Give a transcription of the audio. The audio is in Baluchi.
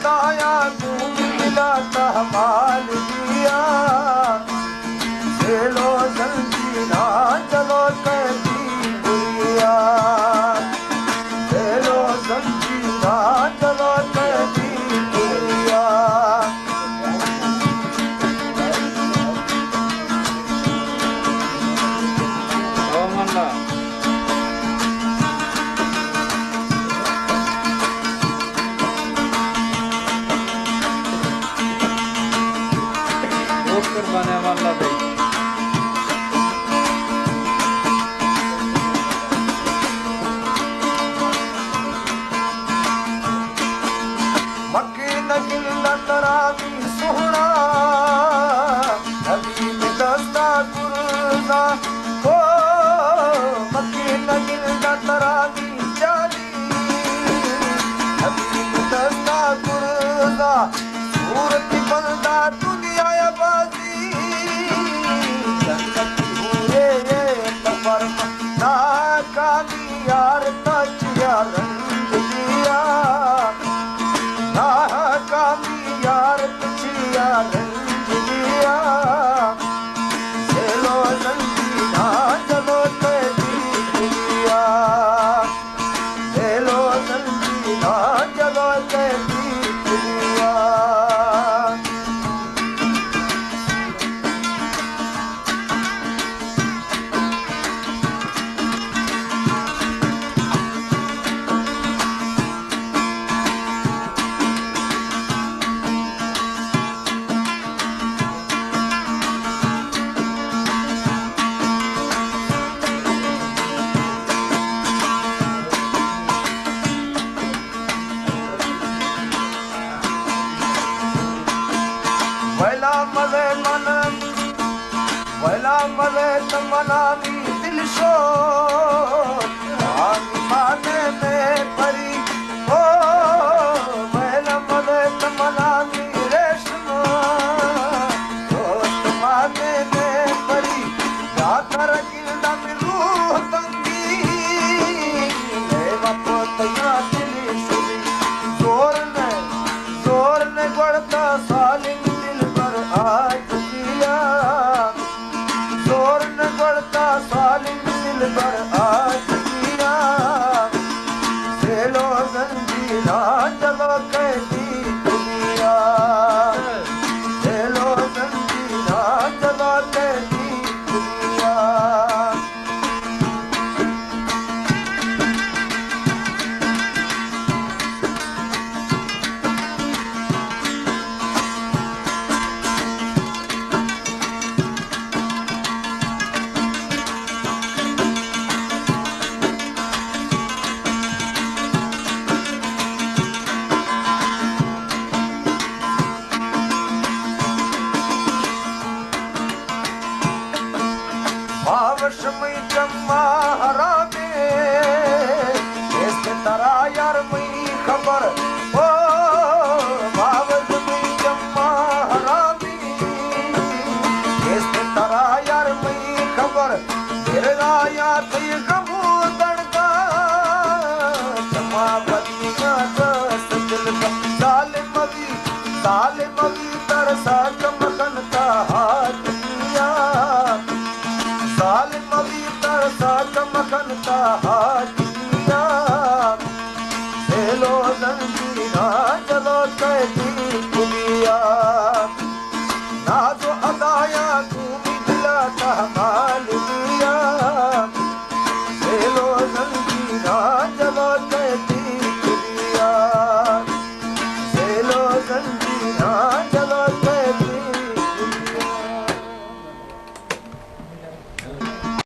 دایا گوں دلا تہ مال دیا، سیلو زنجیراں جلو قیدی دنیا، سیلو زنجیراں جلو قیدی دنیا۔ او ملا۔ بہت قربان ہے ملا بھائی۔ مکے نگل ترا سوہنا، حبیب دستا گرزا، او مکے نگل دا ترا دی چالی، حبیب دستا گرزا، صورت بندا دنیا یا بازی، جنت پورے یہ سفر ناکامی یار تچیا رنج دیا، ناکامی یار تچیا رنج دیا، سیلو زنجیراں جلو قیدی دنیا، سیلو زنجیراں جلو قیدی دنیا۔ ویلا مزے من، ویلا مزے تمنا می دل شو، آسمانے میں پری، او ویلا مزے تمنا می ریشم، دوست مانے میں پری، یا ترک دم روح تنگی، اے وفا تیاں دلی شدی۔ زور نے، زور نے گڑتا سالم دلبر آج کیا۔ زور نے گڑتا سالم دلبر آج کیا۔ سیلو زنجیراں جلو قیدی دنیا۔ سیلو زنجیراں جلو قیدی دنیا۔ باوش مئی چما حرامے، است ترا یار مئی خبر۔ او باوش مئی چما حرامے، است ترا یار مئی خبر۔ دل را یا تئی غمو دڑگا، چما بدینا دست دل کا۔ ظالم وی، ظالم وی ترسا چمکن تا حاکمیا۔ ظالم وی ترسا چمکن تا حاکمیا۔ سیلو زنجیراں جلو قیدی